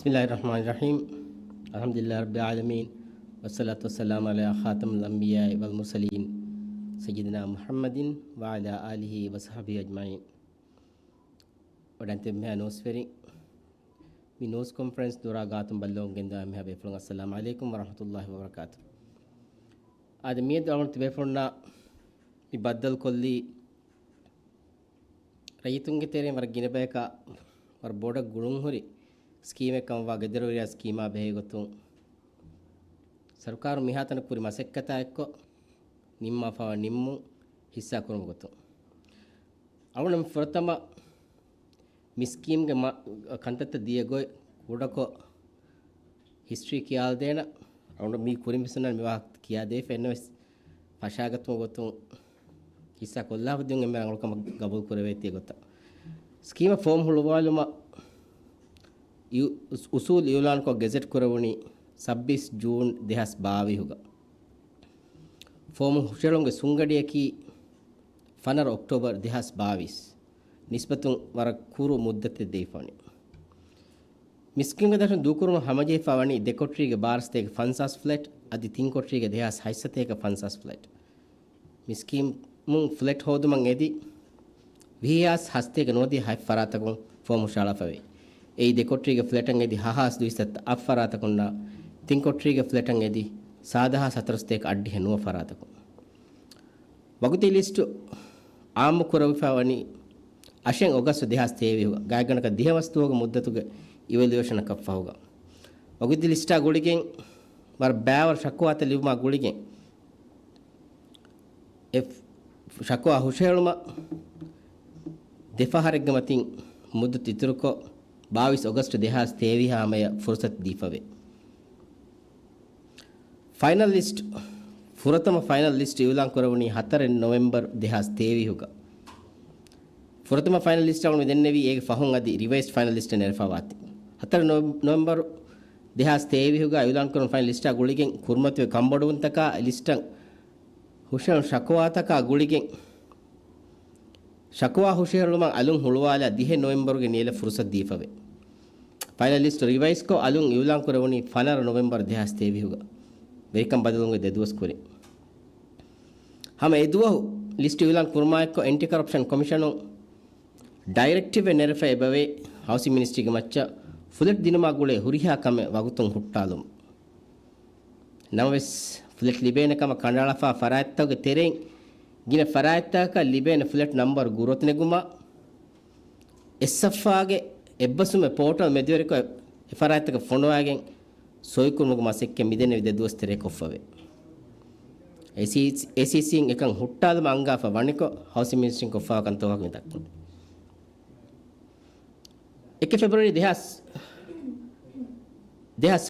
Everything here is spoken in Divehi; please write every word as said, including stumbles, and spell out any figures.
بسم الله الرحمن الرحيم. الحمد لله رب العالمين. والصلاة والسلام على خاتم الأنبياء والمرسلين سيدنا محمد وعلى آله وصحبه أجمعين. ވަޑަންތެ މިހާ ނޫސްވެރި، މި ނޫސް ކޮންފަރެންސް ދުރާ ގާތުން ބައްލަވަން ގެންދާ މިހާ ބޭފުޅުން، އައްސަލާމު ޢަލައިކުމް ވަރަޙްމަތުﷲި ވަބަރަކާތު. އާދެ، މިއަދު އަޅުގަނޑު ތިބޭފުޅުންނާ މި ބައްދަލުކޮށްލީ، ރައްޔިތުންގެ ތެރެއިން ވަރަށް ގިނަ ބަޔަކަށް ވަރަށް ބޮޑަށް ގުޅުންހުރި ސްކީމެއް ކަމަށްވާ ގެދޮރުވެރިޔާ ސްކީމާ ބެހޭގޮތުން، ސަރުކާރު މިހާތަނަށް ކުރި މަސައްކަތާ އެއްކޮށް، ނިންމާފައިވާ ނިންމުން ހިއްސާ ކުރުމުގެ ގޮތުން، އަޅުގަނޑު ފުރަތަމަ މި ސްކީމްގެ މަ-، ކަންތައްތައް ދިޔަ ގޮތް ކުޑަކޮށް ހިސްޓްރީ ކިޔާލަދޭނަން. އަޅުގަނޑު މީ ކުރިން ވެސް އޮންނާނެ މި ވާހަކަ ކިޔާދޭފަ، އެންނަމަވެސް ފަށާގަތުމުގެ ގޮތުން ހިއްސާ ކޮށްލާފަ ދިޔުން އެންމެ ރަނގަޅު ކަމަށް ގަބޫލު ކުރެވޭތީ ގޮތަށް. ސްކީމަށް ފޯމް ހުޅުވާލުމަށް އިއު-، އުސޫލު އިއުލާންކޮށް ގެޒެޓް ކުރެވުނީ ސައްބީސް ޖޫން ދެހާސް ބާވީހުގަ. ފޯމު ހުށަހެޅުމުގެ ސުންގަޑިއަކީ ފަނަރަ އޮކްޓޯބަރ ދެހާސް ބާވީސް. ނިސްބަތުން ވަރަށް ކުރު މުއްދަތެއް ދެވިފަ ވަނީ. މި ސްކީމްގެ ދަށުން ދޫކުރުމަށް ހަމަޖެހިފަ ވަނީ ދެ ކޮޓަރީގެ ބާރަ ސަތޭކަ ފަންސާސް ފްލެޓް އަދި ތިން ކޮޓަރީގެ ދެހާސް ހަތްސަތޭކަ ފަންސާސް ފްލެޓް. މި ސްކީމުން ފްލެޓް ހޯދުމަށް އެދި ވިހި ހާސް ހަސަތޭކަ ނުވަދިހަ ހަތް ފަރާތަކުން ފޯމު ހުށަހަޅާފަވޭ. އެއީ ދެ ކޮޓަރީގެ ފްލެޓަށް އެދި ހަ ހާސް ދުއިސައްތަ އަށް ފަރާތަކުންނާ، ތިން ކޮޓަރީގެ ފްލެޓަށް އެދި ސާދަ ހާސް ހަތަރުސަތޭކަ އަށްޑިހަ ނުވަ ފަރާތަކުން. ވަގުތީ ލިސްޓު އާއްމު ކުރެވިފަ ވަނީ އަށެއް އޮގަސްޓް ދެހާސް ތޭވީހުގަ، ގާތްގަނޑަކަށް ދިހަވަސް ދުވަހުގެ މުއްދަތުގެ އިވެލުއޭޝަނަކަށްފަހުގަ. ވަގުތީ ލިސްޓާ ގުޅިގެން ވަރަށް ބައިވަރު ޝަކުވާތައް ލިބުމާ ގުޅިގެން، އެ ޝަކުވާ ހުށަހެޅުމަށް ދެ ފަހަރެއްގެ މަތިން މުއްދަތު އިތުރުކޮށް، ބާވީސް އޮގަސްޓް ދެހާސް ތޭވީހަށް ހަމަޔަށް ފުރުސަތު ދީފަވޭ. ފައިނަލް ލިސްޓް، ފުރަތަމަ ފައިނަލް ލިސްޓް އިއުލާން ކުރެވުނީ ހަތަރެއް ނޮވެމްބަރު ދެހާސް ތޭވީހުގަ. ފުރަތަމަ ފައިނަލް ލިސްޓް އަޅުގަނޑު މި ދެންނެވީ އޭގެ ފަހުން އަދި ރިވައިސް ފައިނަލް ލިސްޓެއް ނެރެފަވާތީ. ހަތަރެއް ނޮ-، ނޮވެމްބަރު ދެހާސް ތޭވީހުގަ އިއުލާން ކުރުނު ފައިނަލް ލިސްޓާ ގުޅިގެން ކުރިމަތިވެ ކަންބޮޑުވުންތަކާ ލިސްޓަށް ހުށަހެޅުނު ޝަކުވާތަކާ ގުޅިގެން، ޝަކުވާ ހުށަހެޅުމަށް އަލުން ހުޅުވާލާ ދިހަ ނޮވެމްބަރުގެ ނިޔަލަށް ފުރުސަތު ދީފަވޭ. ފައިނަލް ލިސްޓު ރިވައިސްކޮށް އަލުން އިއުލާން ކުރެވުނީ ފަނަރަ ނޮވެމްބަރު ދެހާސް ތޭވީހުގަ، ވެރިކަން ބަދަލުވުމުގެ ދެ ދުވަސް ކުރިން. ހަމަ އެ ދުވަހު ލިސްޓް އިއުލާން ކުރުމާއެއްކޮށް، އެންޓި ކަރަޕްޝަން ކޮމިޝަނުން ޑައިރެކްޓިވެއް ނެރެފަ އެބަވޭ، ހައުސިން މިނިސްޓްރީގެ މައްޗަށް ފްލެޓް ދިނުމާ ގުޅޭ ހުރިހާ ކަމެއް ވަގުތުން ހުއްޓާލުމަށް. ނަމަވެސް، ފްލެޓް ލިބޭނެ ކަމަށް ކަނޑައަޅާފާ ފަރާތްތަކުގެ ތެރެއިން ގިނަ ފަރާތްތަކަކަށް ލިބޭނެ ފްލެޓް ނަމްބަރު ގުރުއަތު ނެގުމަށް، އެސްއެފްއާގެ އެއްބަސްވުމެއް ޕޯޓަލް މެދުވެރިކޮށް، އެ ފަރާތްތަކަށް ފޮނުވާގެން ސޮއިކުރުމުގެ މަސައްކަތް މިދެންނެވި ދެ ދުވަސް ތެރޭ ކޮށްފަވޭ. އޭސީސީން އެކަން ހުއްޓާލުމަށް އަންގާފަ ވަނިކޮށް، ހައުސިން މިނިސްޓްރީން ކޮށްފަވާ ކަންތައް ވާހަކަ މި ދައްކަނީ. އެކެއް ފެބްރުއަރީ ދެހާސް، ދެހާސް